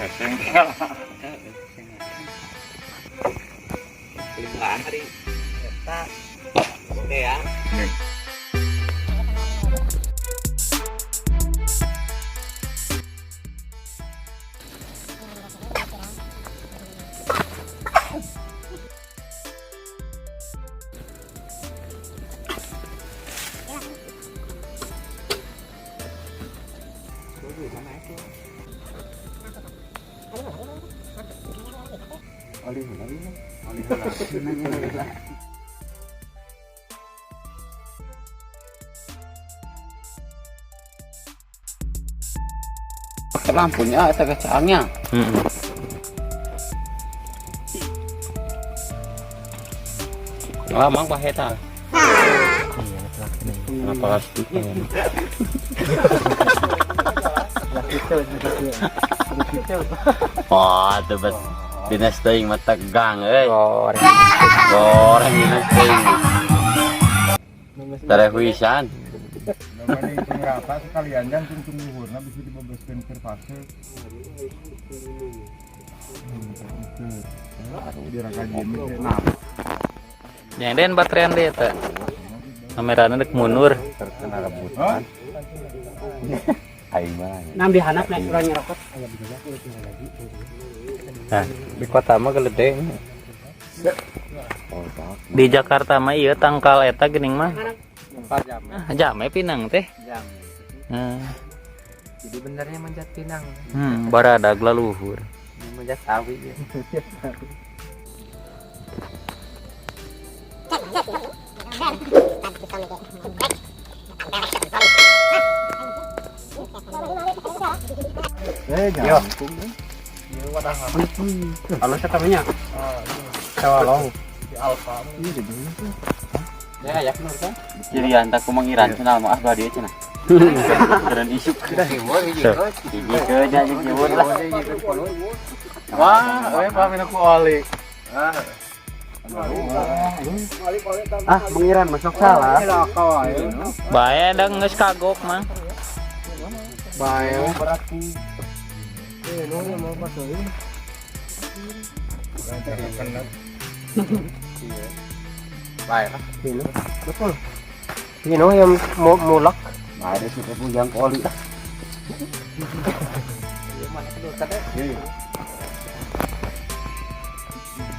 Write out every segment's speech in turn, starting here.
Heseng. Hari eta. Oke ya. Ali heula ieu. Ali heula. Lampunya eta kecaangnya. Heeh. Lah mang paheta. Iya, plastik. Wah, tuh bes dinas teuing mah tegang euy. Goreng. Goreng dinas teuing. Tere huisan. Namanya hitung rata sekalian dan tungtung luhurna bisa dibebaskeun keur fase. Nah, Yang den bateraian deh eta. Kamerana dek mundur. Terkena rebutan. Aing mah. Nam dihanap naik urang nyerokot. Nah, di kota mah gede. Di Jakarta mah ieu tangkal eta geuning mah. Ah, jame pinang teh. Jam. Nah, Jadi benernya manjat pinang. Baradag laluhur. Ini manjat awi ya. Nyangkung. Halus eta nya. Cawalong. Di Alfa. Ya, ya bener kan? Cirian tak kumangiran cenah mah ah badieu cenah. Keren isuk. Hiji ke nya jeung jiwur lah. Wah, euy pamit aku oli. Ah, mengiran masuk salah. Bae da geus kagok mah. Bae. Baik lah. Betul. Ini yang mau mulak. Bae deh suka pujang oli lah.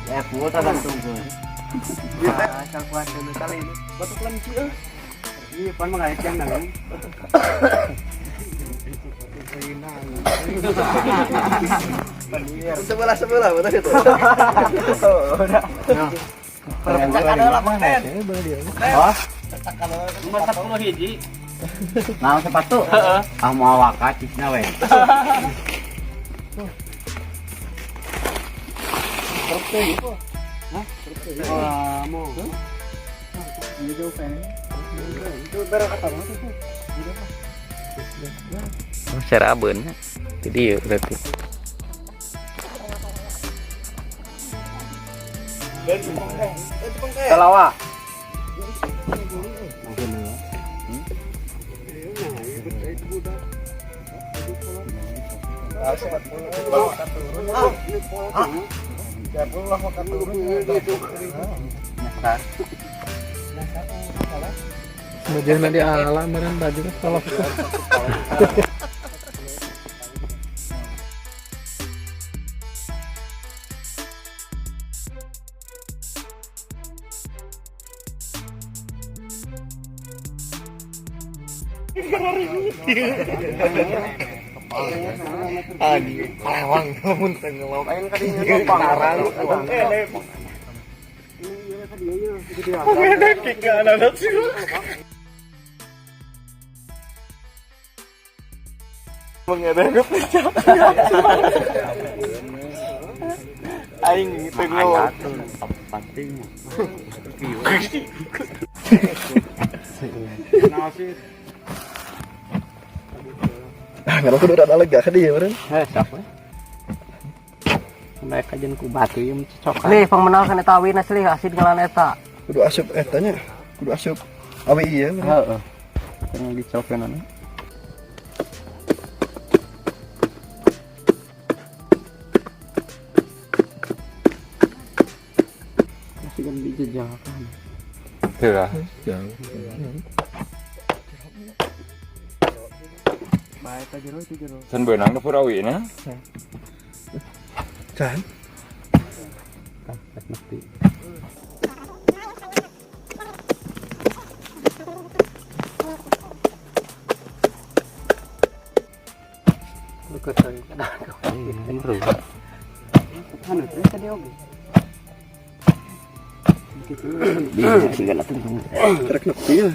Ya, putar tunggu. Asal kuat dulu kali ini. Batuk lenci eh. Iya, pan mah yang nang. Sebelah sebelah betul itu. Nomor 10 hiji. Naon sepatu? Ah mau awak cisna we. Wah, mau. Oh, serabeun nya. Jadi ieu berarti. Telawa. Baju di alam meureun baju kalau Palewang mun teu ngelok. Aing teu ngelok. Penting. Ngarokok udah rada lega ka dieu meureun. Heh, sok we. Mereka jeung ku batu ieu cocokan. Lih, pangmenang kana eta awina lih asid ngalan eta. Kudu asup eta nya. Kudu asup awi ieu. Heeh. Keur dicokeunana. Jejakan. Teu lah. Jauh. Bae ta jero itu jero. Can beunang dapur awi na. Can. Mesti. Anu terus tadi oge. Trek nepi ya.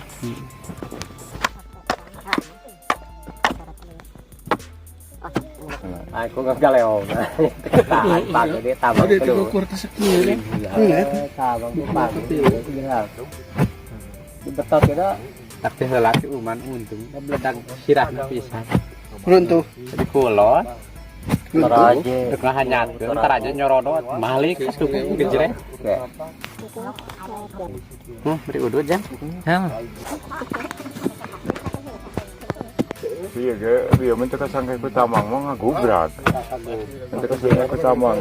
Aku nggak galeo. Pagi dia tambah Ada tiga kurta sekian ya. Tabang pagi. Betot itu. Tapi heula si Uman untung meledak sirahna pisan. Runtuh. Jadi kulon. Toraja. Rek ngahanyatkeun taraja nyorodot malik asup gejreh. Beri udut jang. Hah. Iya ge, bieu mah teu kasangka ku tamang mah ngagubrak. Teu kasangka ku tamang.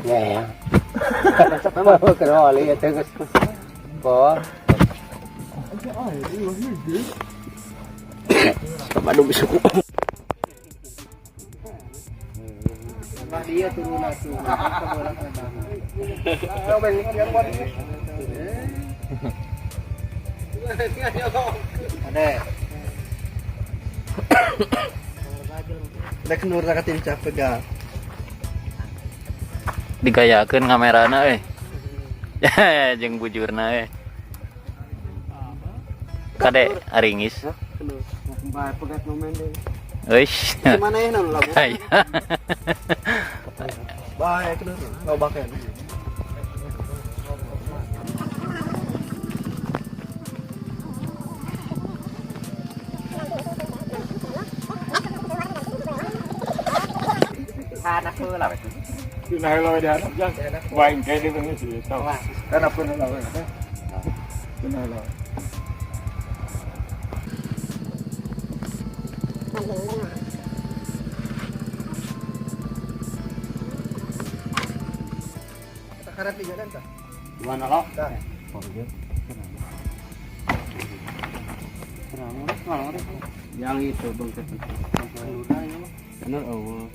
Ya. Mau kena oli ya terus. Bo. Aduh besok. Dia turun atuh. Ada. Rek nur katinca pegal. Digayakeun kamerana euy. Jeung bujurna euy. Kade aringis. Bae pegat momen deui. Euy. Gimana ya nu lagu? Aya. Bae kenur loba keneh. Anak heula we. Dina heula we diharap jang. Waing kae di beungeut sih tau. Kan aku heula we. Dina heula. Karet tiga dan tah. Gimana lo? Dah. Yang itu bengkak. Benar Allah.